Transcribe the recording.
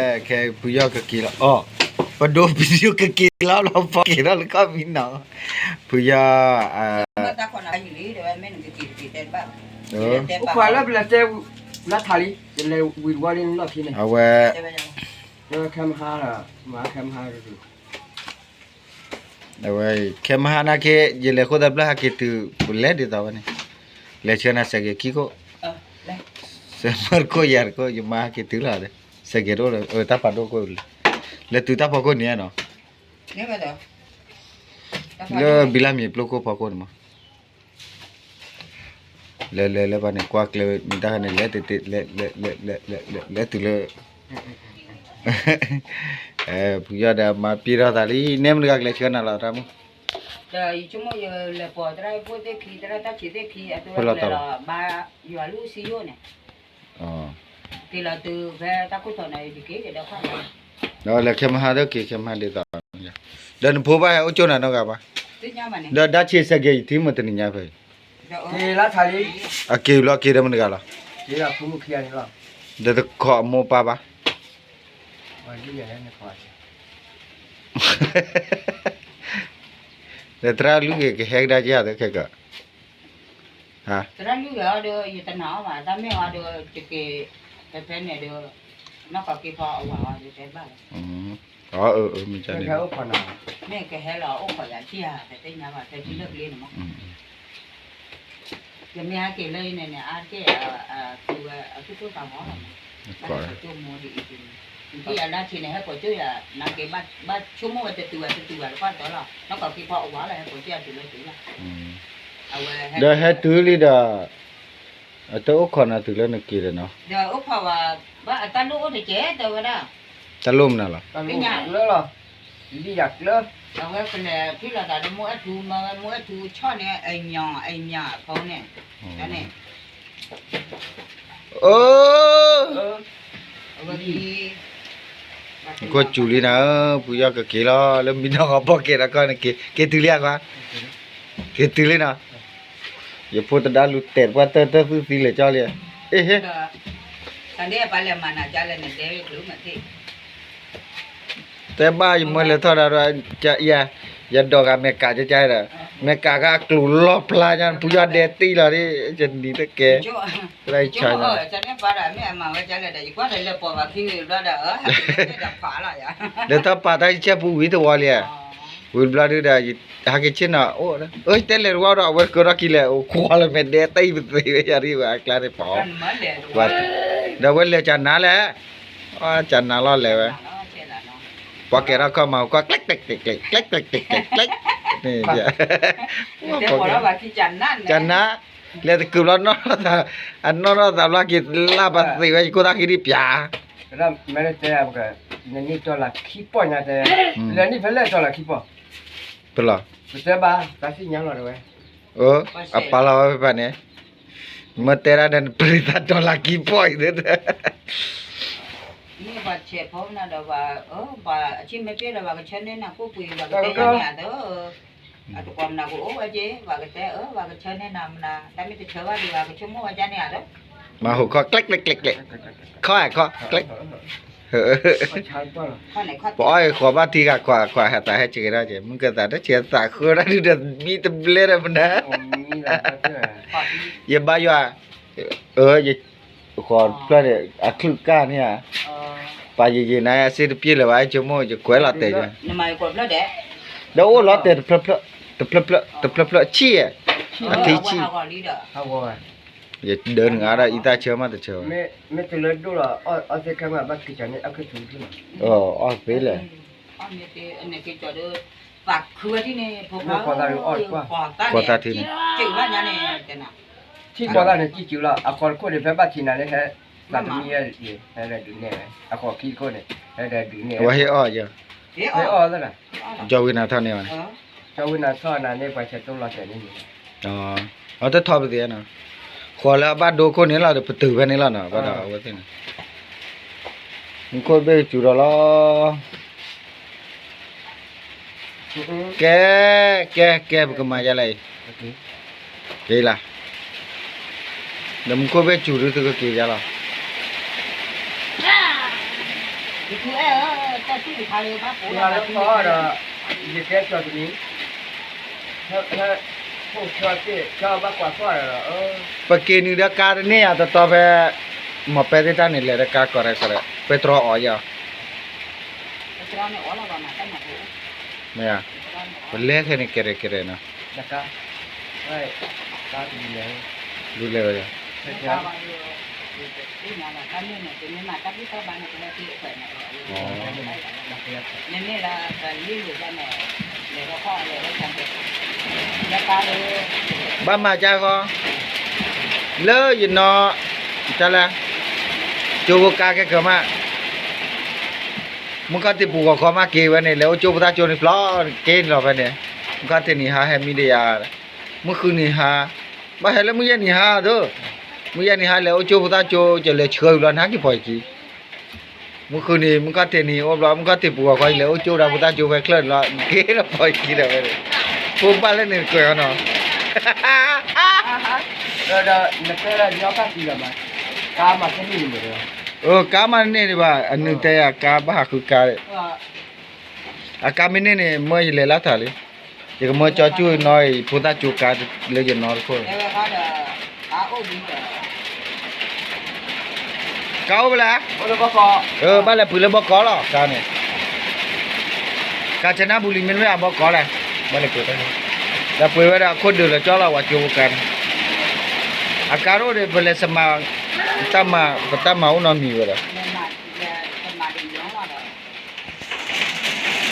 ခဲဖုယီၢ်ကက့ၤလီၤအီၤ, ပဒိၣ်ဖုယီၢ်ကက့ၤလီၤလီၤ ဖီက့ၤထီၣ်လၢကီၢ်မံနီၤ, ဖုယီၢ် အိၣ်ခွါလၢပလဲၤတဲ လၢထးလံ ယလဲၤဝံၤတဝီလံနီၢ်ခံန့ၣ်, အဝဲ ခဲမဟါဒီး မဟါခဲမဟါ အဝဲ ခဲမဟါနာ်က့ ယလဲၤဃိသးဘျၢဟးက့ၤတုၤ ပလဲၤဒ်သိးဝဲန့ၣ်, လဲၤဆှၢနၤစဲးက့ၤခံခိၣ်, စဲးမၢတခိၣ်ယၤတခိၣ် ယမါဟးက့ၤတုၤလီၤ, စဲးက့ၤတအိၣ်လၢ တၢ်ဖးဒိၣ်ခိၣ်, လဲၤတုၤတၢ်ဖီခိၣ်န့ၣ်နီၤ, လၢဘံလၢ်မံၤပျိခိၣ်ဖီခိၣ်န့ၣ်မး လဲၤလဲၤလၢပှၤန့ၣ် ကွၢ်ကျဲမ့ၢ်တၢ်ခါန့ၣ် လဲၤတ့ၢ်တ့ၢ် လဲၤ လဲၤ လဲၤ လဲၤ လဲၤတုၤလၢ ဖုယီၢ်ဒီးမၤပ့ၤထီၣ်သးလံ နဲမတဂၤကလဲၤဆှၢနၤလီၤ တၢ်မုၣ်, ဒီးယဆိကမိၣ်ယလဲၤပိာ်သရၣ်ဖိသ့ၣ်ခံ သရၣ်တၢ်ဆံးသ့ၣ်ခံ အသုဝဲကျဲလီၤ ဘါယွၤလူၢ်စံယိၣ်န့ၣ်, က့ၤလီၤတုၤဖဲတၢ်ခိၣ်တီၤန့ၣ် ယက့ၤဒီးခီၣ်ညါ ဒီးလဲၤခဲမဟါဒီးက့ၤခဲမဟါဒ်သိး, ဒီးနဖိဘၣ်ဟဲအိၣ်ကၠိနၤနီတဂၤဘၣ်, ဒီးဒါဆံးစဲးက့ၤယထံၣ်မ့ၢ်တနံၤညါဖဲ အက့ၤဘျီက့ၤဒီးမနုၤဂၤလီၤ, ဒီးတခိးအမိၢ်ပၢ်ဘၣ်, ဒီးသရၣ်လွံၢ်ဂၤကဟဲကဒါက့ၤသခဲကၢ, သရၣ်လွံၢ်ဂၤအီၤဒီး ယတနာ်အီၤဘၣ် တၢ်မ့ၢ်အီၤဒီး ယက့ၤ ဖဲဖဲန့ၣ်ဒီး နီၢ်ကီၢ်က့ၤဖီအဝၤအီၤ ယတဲဘၣ်လီၤ, မ့ၢ်ကဟဲလီၤအိၣ်ခိးယၤထံၣ်ဧါ တသ့ၣ်ညါဘၣ် ဖဲထံလၢကျ့န့ၣ်မး ယမ့ၢ်ဟဲက့ၤလၢအံၤန့ၣ်န့ၣ် အါတက့ၢ် အသူဝဲအသူၣ်ကိၢ်သးဂီၤလီၤမး, ဘၣ်ဟဲကိးကၠိမိၢ်ဒ်အံၤဒ်န့ၣ်, နထံၣ်အလၢဆံးန့ၣ် ဟဲကိးကၠိယၤ နာ်က့ၤ ဘၣ်ဆိကမိၣ်ဝဲတတုၤဝဲတတုၤဝဲတပှၢ်တၢၢ်လီၤ နီၢ်ကီၢ်က့ၤဖီအဝၤလီၤ ဟဲကိးကၠိယၤတုၤလၢတုၤလီၤ, အဝဲ ဒီးဟဲတုၤလံဒီး အတအိၣ်ခိးနၤတုၤလၢနက့ၤဒီးနီၤ, ဒီးအိၣ်ခိးဝဲ ဘၣ်အတၢ်လိၣ်အိၣ်တကဲတဲဝဲဒၣ်, တၢ်လိၣ်မနုၤလီၤ လံယၤကျၢ, အဝဲကလဲၤထံၣ်လိာ်သးဒီးမိၢ်အဲၣ်ထူ မၢဝဲမိၢ်အဲၣ်ထူဆီၣ်န့ၣ် အညီအညီအဖိန့ၣ်, န့ၣ်, အၢ, အဝဲက့ၤ, နခိၣ်စူၤလံနၤဧၢ, ဖုယီၢ်ကက့ၤလီၤ လၢမံနီၤ ပီၢ်ကဲၤဒီးကီၢ်န့ၣ်က့ၤ က့ၤတုၤလံအခွါ, က့ၤတုၤလံနီၤ, ယဖိတဒါလူၤတဲာ်တပှၢ်တၢၢ်တၢၢ်သူၣ်သံလဲၤကၠီလံ, အ့ဟ့ တဲဘၣ်ယမၢလဲၤထီၣ်ဒၣ်ဒီး, ယဒိးဂၤမဲာ်ကးကကဒီး, မဲာ်ကးကအကျိၤလီၢ်ဖျါညါ ဖုယီၢ်ဒဲတံၢ်လီၤဒ်, ယနံၤတကဲ, လၢယဆါညါ, လဲၤထီၣ်ပာ်တၢ်ယဆဲးပူဝံၤတဝီလံ, ဝံၤဘျီဒုဒီး ဟဲက့ၤဆ့ၣ်နီၤအိၣ်, တဲလဲၤတဝီဒီး အဝဲကၢထီၣ်ခံလဲၣ် အိၣ်ခွါလၢမဲာ်ဒဲတံၢ်ပသ့ဝဲယၤဒ်ဝဲအကျါန့ၣ်ပီၤ, ဒီးဝဲလဲၤကနါလဲၣ် ကနါလီၤလဲၤဝဲ, ပှၤကဲထီၣ်ခီၣ်မၤကီၢ် ကျဲးကျဲးကျဲးကျဲး ကျဲးကျဲးကျဲးကျဲးကျဲး, ကနါ, လဲၤတကုးဘျီ နီၢ်ထီၣ်သး, အနီၢ်ထီၣ်သးဘျီက့ၤလၢ်ပသ့ဝဲ ယကိၢ်သၣ်ဃံဒံးပၠး, မ့ၢ်တဲ, နနံၣ်တီၢ်လၢခံပီၢ်ညါတဲ, လဲၤနံၣ်ဖဲလဲၣ်တီၢ်လၢခံပီၢ်, ပလီၤ, ပတဲဘၣ် တၢ်သ့ၣ်ညါလီၤတဝဲ, အပာ်လီၤဝဲဖဲဖဲန့ၣ်, မ့ၢ်တဲဒၣ်ဒီးနပျံၤသးတီၢ်လၢခံပီၢ်အံၤ, မ့ၢ်ပှၤဆဲးဖိမနုၤဒီး ပှၤအဆံၣ်မ့ၢ်ပျဲဒီး ပှၤကဆၢန့ၢ်နၤကိၣ်ပှ့ၤ ပှၤကတဲန့ၣ်အသိး, အတကွီမနၤကအိၣ်ဝဲက့ၤ ပှၤကတဲအၢ ပှၤကဆၢန့ၢ်နၤမနၤ တၢ်မ့ၢ်တဆၢဘၣ်ဒီး ပှၤကဆိကမိၣ်ဝဲဒ်န့ၣ်အသိး, မၤဟူးခီၣ် ကျဲးကျဲးကျဲးကျဲး, ခီၣ်ခီၣ် ကျဲး ပအီၣ်ဃီၤဘၣ်ထံဂၤခွါခွါ ဟဲသးဟဲက့ၤထီၣ်က့ၤ မုၢ်ကသးတဆဲးသးဃၢဒၣ်ဒုဒီး မံတဘျဲဒီးမနၤ, ယဘါယွၤ, ယ ဃီၤတဖျၢၣ်န့ၣ် အချုးကၢ်န့ၣ်ဧါ, ပာ်ယယံာ်နၤအစ့တပျ့ၢ်လၢၤဘၣ် ဆိကမိၣ်ယကွဲးလီၤတဲာ်, ဒီးအိၣ်လီၤတဲာ်တဖျၢၣ်ဖျၢၣ်, တဖျၢၣ်ဖျၢၣ်, တဖျၢၣ်ဖျၢၣ်ဆံၣ်, အထံဆံၣ်, ယဒၢနုာ်အါဒီးအံသၣ်ဆၢမးတဆၢဘၣ်, မ့ၢ်တုၤလၢဒိၣ်လီၤ အီၣ်သ့ခဲမးဘၣ်က့ၤကၠီၤန့ၣ် အီၣ်သ့လဲၣ်, အီၣ်သ့လဲၣ်, ဖီသးထံန့ၣ် ထံၣ်ဖီသးန့ၣ် စံၣ်စူၤလီၤ အဃီတခိၣ်န့ၣ် ဖဲဘၣ်ထံးနၤန့ၣ် ဟဲသးတမံၤဝဲ, ဟဲဒုးနဲၣ်ဝဲအဃီခံတခိၣ်န့ၣ် ဟဲဒုးနဲၣ်ဝဲ, အဝဲဟ့ၣ်အီၣ်ယၤ, ဟ့ၣ်အီၣ်သး, ကၠီဝံနၤထီၣ်န့ၣ်, ကၠီဝံနၤထီၣ်နၤန့ၣ် ပှၤဆဲးတိၢ်လီၤတဲာ်န့ၣ်န့ၣ်, အတထီၣ်ပသ့ၣ်နီၤ, ဃီၤလၢအဘၣ်ဒိခိၣ်န့ၣ်လီၤ ပတုာ်ဖဲန့ၣ်လီၤနီၤ ဘၣ်ဒီးအဝဲသ့ၣ်န့ၣ်, မူခိၣ်ဘ့ၣ်စူၤဒီးလီၤ ကဲ, ကဲ, ကဲ, ပကမၤယၤလၢအံၤ, က့ၤလၢ, ဒီးမူခိၣ်ဘ့ၣ်စူၤဒုသုကက့ၤယၤလီၤ, ယသူအဲၣ်ဧၢ, တၢ်သူၣ်တခါလၢဘၣ်ကိးလီၤဒီး ယတဲကၠီၤတမံၤ, ဟဲ ဟဲ ဖိၣ်ဆၢသ့ၣ် ကၠီဘၣ်ကွၢ်သွၣ်ဒီး ပက့ၤနုာ်ဒီးကါတန့ၢ်ဧါ တတီဖဲ မီၢ်ပဲသ့ၣ်တၢ်န့ၣ် လဲၤဒီးကါကီးဒီး ပဲတြီအီၤယၤ, မ့ၢ်ဧါ, ပလဲၤခဲန့ၣ် ကဲရဲၣ်ကဲရဲၣ်နီၤ, ဒုးလဲၤဝဲယၤ ဘၣ်မၤကၢ်ဃီ, လၢယနီၢ်, တၢ်လဲၣ်, ကၠိဖိကါကဲကမၣ်, မုၢ်ခီၣ်ထံးပူၤဂီၤခီမးက့ၤဝဲန့ၣ် လဲၤအိၣ်ကၠိဖိသၣ်ကၠိန့ၣ်ဖျီၣ်က့ၤန့ၣ်လီၤဖဲန့ၣ်, မုၢ်ခီၣ်ထံးနံၤဟါဟဲမံဒီးယၤ, မုၢ်ဃုနံၤဟါ, ဘၣ်ဟဲလၢမုၢ်ယဲၢ်နံၤဟါဒိၣ်, မုၢ်ယဲၢ်နံၤဟါလဲၤအိၣ်ကၠိဖိသၣ်ကၠိ ကလဲၤဆှၢကဘျီနဟါက့ၤဖီၣ်ယခံ မုၢ်ဃုနံၤ မုၢ်ခီၣ်ထံးနံၤအိၣ်ဘျီ မုၢ်ခီၣ်ထံးပူၤဂီၤခီ ယလဲၤအိၣ်ကၠိဒၣ်ဖိသၣ်ကၠိဖဲချၢၣ်လီၤ က့ၤလီၤဖီၣ်ယခံဒီးဝဲန့ၣ်, ဖိဘၣ်လၢန့ၣ်ကွဲးအီၤနီၤ, ကါမးန့ၢ်န့ၣ်ဘၣ် အနုၤတဲယၤကါဘၣ်ဟးဃုကါ, အကါမ့ၢ်န့ၢ်န့ၣ် မၢယလဲၤလၢထးလံ, ယကမၢကၠီကၠူၣ်နီၤအံၤ ဖိသၣ်ကၠိကါလၢယနီၤတခိၣ် ကါအိၣ်ဖဲလဲၣ်, ဘၣ်လဲၤပှ့ၤလၢဘီကီးလီၤ ကါန့ၣ်, ကၢ်စနၢ်ဘူလံမ့တမ့ၢ်အဘီကီးလဲၣ်, ဘၣ်လဲၤပှ့ၤ, ဒီးပှ့ၤဝဲဒၣ်အခိၣ်ဒုးလီၤကၠီလီၤ ပှၤကၠိဖိကါန့ၣ်, အကါတအိၣ်ဒီး ပလဲၤစမး, တၢ်မၤ ပတၢ်မၤအိၣ်နီတမံၤဝဲဒီး